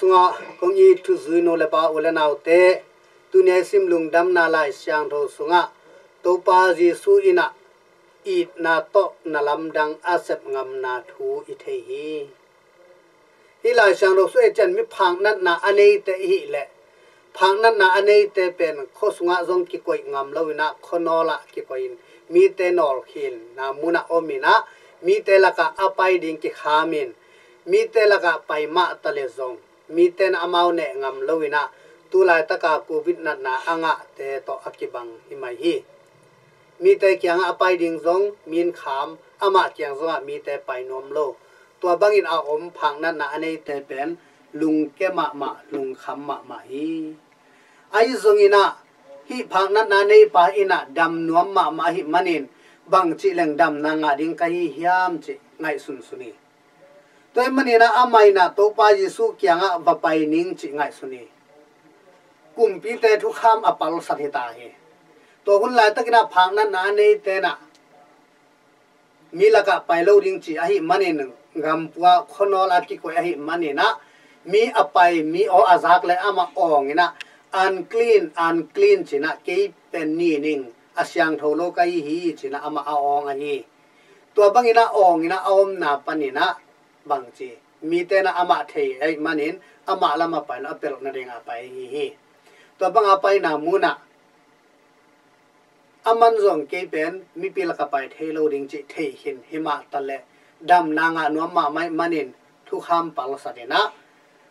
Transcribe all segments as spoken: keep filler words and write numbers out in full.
Sungah kong it thuzui nu le pa, u le naute, tuni a i sim Lungdamna Lai Siangtho sungah Topa Jesu in ah itna tawh na lamdang a sep ngamna thu i thei hi. Hih Lai Siangtho sung i et ciang mi phaknatna a neite i hih leh, phaknatna a neite pen khua sungah zong kikoih ngam lo in ah, khua nawlah kikoih in, mite nawlkhin na munah om in ah, mite lakah a pai ding kikham in, mite lakah pai mah ta le zong mite in amau neh ngam lo in ah, tu laitaka Covid natna a ngahte tawh a kibang hi mai hi. Mite kiangah a pai ding zong min kham, amah kiang zongah mite pai nuam lo. Tua bangin a om phaknatna a neite pen lungke mahmah, lungkham mahmah hi. Ahi zongin ah, hih phaknatna a neipa in ah dam nuam mahmah ahih manin, bangci leng damna ngah ding ka hi hiam cih ngaihsunsun hi. Tua ahih manin ah amah in ah Topa Jesu kiangah va pai ning cih ngaihsun hi. Kumpite thukham a palsat hi ta hi. Tua hun laitakin ah phaknatna a neite in ah mi lakah pai lo ding ci ahih manin, gampua khua nawl a kikoih ahih manin ah, mi a pai, mi aw a zak le amah awng in ah, unclean, unclean ci in ah, kei pen ni ning, a siangtho lo ka hi hi ci in ah amah a awng ahi hi. Tua bangin ah awng in ah a omna panin ah, bangci, mite in ah amah thei ahih manin, amah lam a pai in ah a pelh nading a pai ahi hi. Tua bang a paina munah, aman zong kei pen mipi lakah pai thei lo ding cih thei khin hi mah ta leh, damna ngah nuam mahmah ahih manin thukham palsat in ah,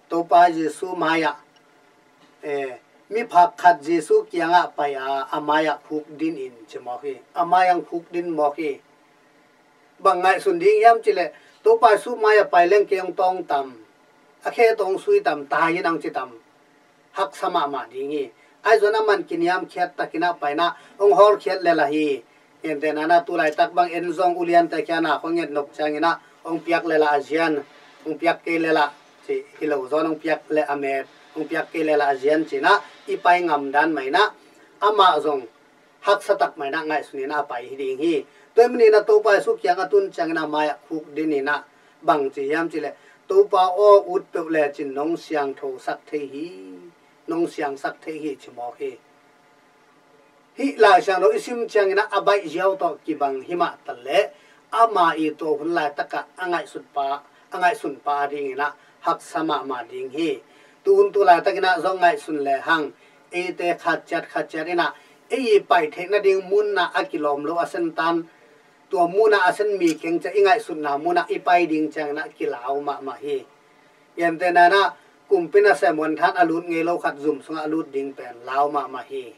Topa Jesu mai-ah, eh, miphak khat Jesu kiangah pai a, a mai-ah khukdin in ci mawk hi. A mai-ah khukdin mawk hi. Bang ngaihsun ding hiam cih leh, Topa Jesu mai-ah pai leng kei hong tawng tam, a khe tawh hong sui tam, tai in hong ci tam, haksa mahmah ding hi. Ahi zongin aman kiniamkhiat takin ah pai in ah hong hawlkhiat lel ahi. Gentehna in ah tu laitak bang en zong uliante kiangah khua nget nop ciangin ah hong piak lel ah a zian, hong piak kei lel ah ci hi lo, zong hong piak leh a met, hong piak kei lel ah a zian ci in ah i pai ngam dan mah in ah, amah zong haksa tak mah in ah ngaihsun in ah a pai hi ding hi. Tua ahih manin ah Topa Jesu kiangah tun ciangin ah mai-ah khukdin in ah, bangci hiam cih leh, Topa aw, ut peuh lecin nong siangthosak thei hi, nong siangsak thei hi ci mawk hi. Hih Lai Siangtho i sim ciangin ah a baih ziau tawh kibang hi mah ta leh, ama i tua hun laitakah a ngaihsut pa, a ngaihsun pa a dingin ah haksa mahmah ding hi. Tu hun tu laitakin ah zong ngaihsun lehang, eite khat ciat khat ciat in ah, ei i pai theih nading mun ah a kilawm lo a sen tan, tua mun ah a sen mi keng ciah i ngaihsutna mun ah i pai ding ciangin ah kilau mahmah hi. Gentehna in ah, kumpi nasem hunthan a lut ngei lo khat zum sungah a lut ding pen lau mahmah hi.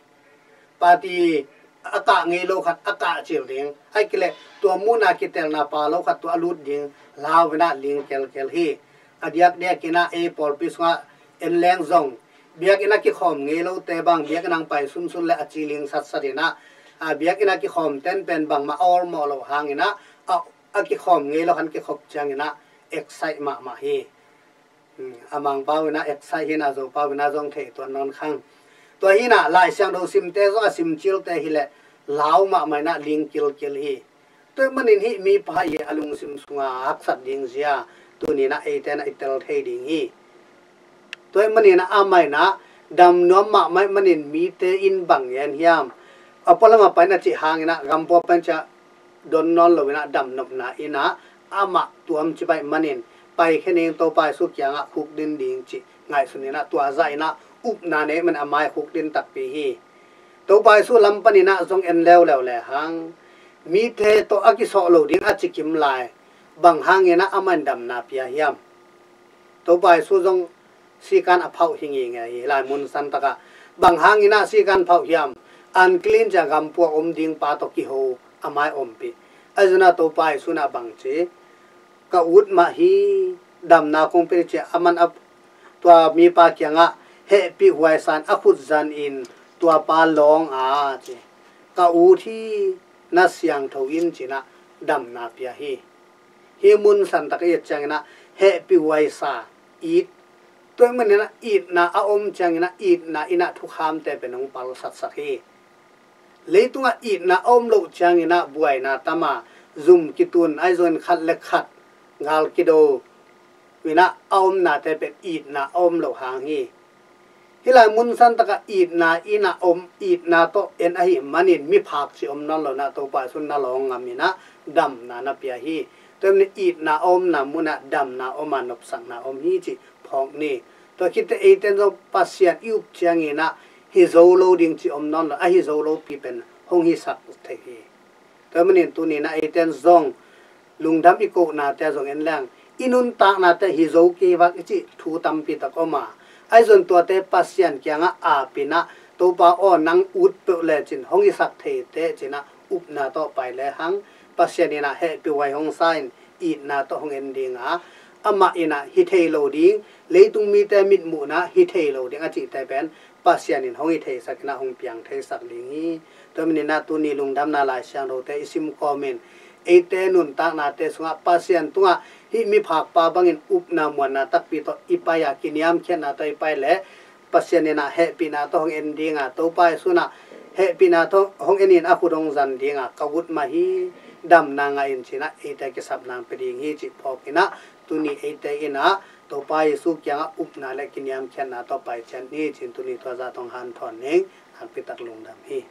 Party a kah ngei lo khat a kah cil ding. Ahih kei leh tua mun ah kitelna pha lo khat tua a lut ding, lau in ah ling kelkel hi. A diakdiakin ah ei pawlpi sungah en leng zong, biakinn a kikhawm ngei lote bang, biakinn ah pai sunsun leh a ci ling satsat in ah, a biakinn a kikhawmten pen bangmah a awlmawh loh hangin ah, a, a kikhawm ngei lo khan kikhop ciangin ah excite mahmah hi. Hmm, a Mangpau in ah excite hi in ah, Zopau in ah zong thei tuan nawn khang. Tua hi in ah Lai Siangtho simte zong a sim cilte hi leh lau mahmah in ah ling kilkil hi. Tua ahih manin hih mipa i a lungsim sungah haksat ding zia tuni in ah eite in ah i tel thei ding hi. Tua ahih manin ah amah in ah dam nuam mahmah ahih manin mite in bang gen hiam, a pualam a pai in ah cih hangin ah gampua pai in ciah don nawn lo in ah damnopna in ah amah tuam ci baih manin, paikhia ning, Topa Jesu kiangah khukdin ding cih ngaihsun in ah tua zah in ah upna nei man a mai khukdin takpi hi. Topa Jesu lam panin ah zong en leuleu lehang, mite tawh a kisawh lo ding a cikim lai, bang hangin ah amah in damna pia hiam? Topa Jesu zong sikan a phauh hi ngingei hi, lai mun santakah. Bang hangin ah sikan phauh hiam? Unclean ciah gampua om ding pa tawh kiho a mai ompih. Ahi zongin ah Topa Jesu in ah bangci, ka ut mah hi, damna kong pia hi ci a, aman a, tua mipa kiangah hehpih huai sa in a khut zan in tua pa lawng a ci. Ka ut hi, na siangtho in ci in ah damna pia hi. Hih mun santak i et ciangin ah hehpih huai sa, it. Tua ahih manin ah itna a om ciangin ah itna in ah thukhamte pen hong palsatsak hi. Leitungah itna a om loh ciangin ah buaina tam a, zum kitun, ahi zongin khat le khat gal kido, Minah a omnate pen itna a om lo hang hi. Hih lai mun san takah itna in a om, itna tawh en ahih manin miphak cih om nawn lo inah Topa Jesu in na lawng ngam inah damna na pia hi. Tua hi manin itna a omna munah damna om a, nopsakna om hi cih phawk ni. Tua khit teh eite in zong Pasian i up ciangin ah hi zo lo ding cih om nawn lo, a hi zo lopi pen hong hisak thei hi. Tua hi manin tuni inah eite in zong lungdam i kohnate zong en leng, i nuntaknate hi zo kei vak i cih thu tampi tak om a, ahi zong tuate Pasian kiangah ap inah, Topa aw, nang ut peuh lecin hong hisak thei teh ci inah upna tawh pai lehang, Pasian inah hehpih huai hong sa in, itna tawh hong en ding a, amah inah hi thei lo ding, leitung mite mitmuhna hi thei lo ding a cihte pen Pasian in hong hi theisak inah hong piang theisak ding hi. Tua hi manin ah tuni lungdamna Lai Siangthote i sim kawmin, eite nuntaknate sungah Pasian tungah hih miphakpa bangin upna muanna takpi tawh i pai a, kiniamkhiatna tawh i pai leh Pasian inah hehpihna tawh hong en ding a, Topa Jesu inah hehpihna tawh hong en in a khut hong zan ding a ka ut mah hi. Damna ngah in ci inah eite kisap nang pia ding hi cih phawk inah, tuni eite inah Topa Jesu kiangah upna le kiniamkhiatna tawh pai ciat ni ci-in tuni tua zah tawh hong hanthawn ning. Nakpi tak lungdam hi.